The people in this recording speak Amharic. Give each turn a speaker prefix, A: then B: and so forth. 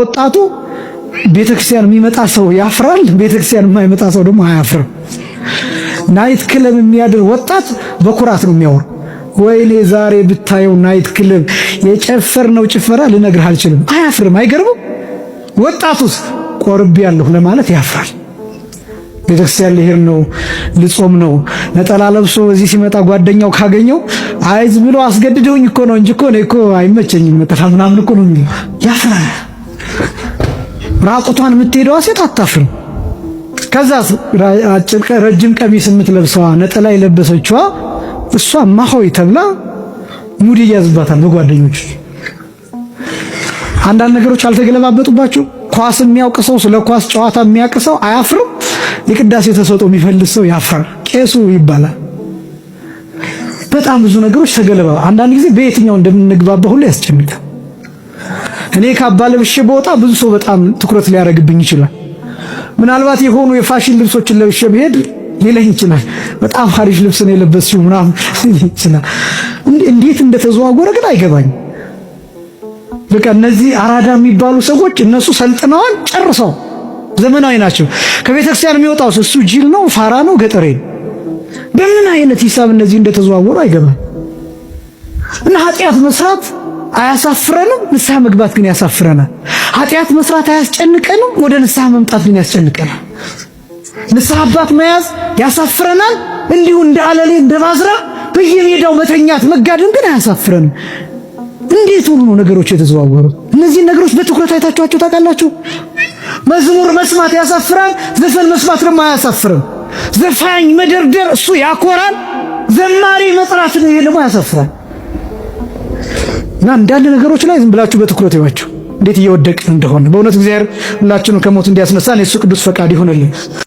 A: ለወጣቱ ቤተክርስቲያን የሚመጣ ሰው ያፍራል፣ ቤተክርስቲያን የማይመጣ ሰው ደግሞ አያፍርም። Night club የሚያድር ወጣት በኩራት ነው የሚያወራው። ወይኔ ዛሬ ብታየው night club የጨፈርነው ጭፈራ ልነግርህ አልችልም። አያፍርም። አይገርምም? ወጣቱስ ቆርቤያለሁ ለማለት ያፍራል። ቤተክርስቲያን ልሄድ ነው፣ ልጾም ነው፣ ነጠላ ለብሶ እዚህ ሲመጣ ጓደኛው ካገኘው አይ ዝም ብሎ አስገድደውኝ እኮ ነው እንጂ እኮ እኔ እኮ አይመቸኝም ነጠላ ምናምን እኮ ነው የሚለው። ያፍራል። ራቁቷን የምትሄደዋ ሴት አታፍርም። ከዛ አጭር ረጅም ቀሚስ የምትለብሰዋ፣ ነጠላ የለበሰችዋ እሷ ማሆይ ተብላ ሙድ ይያዝባታል በጓደኞች። አንዳንድ ነገሮች አልተገለባበጡባችሁ? ኳስ የሚያውቅ ሰው፣ ስለ ኳስ ጨዋታ የሚያውቅ ሰው አያፍርም። የቅዳሴ ተሰጥኦ የሚፈልስ ሰው ያፍራል። ቄሱ ይባላል። በጣም ብዙ ነገሮች ተገለባ። አንዳንድ ጊዜ በየትኛው እንደምንግባባ ሁሉ ያስጨንቃል። እኔ ካባ ለብሼ በወጣ ብዙ ሰው በጣም ትኩረት ሊያደርግብኝ ይችላል። ምናልባት የሆኑ የፋሽን ልብሶችን ለብሼ ብሄድ ሊለኝ ይችላል። በጣም አሪፍ ልብስ ነው የለበስሽው ምናምን ይችላል። እንዴት እንደተዘዋወረ ግን አይገባኝም። በቃ እነዚህ አራዳ የሚባሉ ሰዎች እነሱ ሰልጥነዋል፣ ጨርሰው ዘመናዊ ናቸው። ከቤተ ክርስቲያን የሚወጣው እሱ ጅል ነው፣ ፋራ ነው፣ ገጠሬ ነው። በምን አይነት ሂሳብ እነዚህ እንደተዘዋወሩ አይገባም። እና ኃጢአት መስራት አያሳፍረንም፣ ንስሐ መግባት ግን ያሳፍረናል። ኃጢአት መስራት አያስጨንቀንም፣ ወደ ንስሐ መምጣት ግን ያስጨንቀናል። ንስሐ አባት መያዝ ያሳፍረናል። እንዲሁ እንደ አለሌ እንደ ባዝራ በየሜዳው መተኛት መጋደም ግን አያሳፍረንም። እንዴት ሆኖ ነው ነገሮች የተዘዋወሩት? እነዚህን ነገሮች በትኩረት አይታችኋቸው ታውቃላችሁ? መዝሙር መስማት ያሳፍራል፣ ዘፈን መስማት ደግሞ አያሳፍርም። ዘፋኝ መደርደር እሱ ያኮራል፣ ዘማሪ መጥራት ይሄ ደግሞ ያሳፍራል። እና አንዳንድ ነገሮች ላይ ዝም ብላችሁ በትኩረት እዩዋቸው፣ እንዴት እየወደቅን እንደሆነ። በእውነት እግዚአብሔር ሁላችንም ከሞት እንዲያስነሳን የእሱ ቅዱስ ፈቃድ ይሁንልን።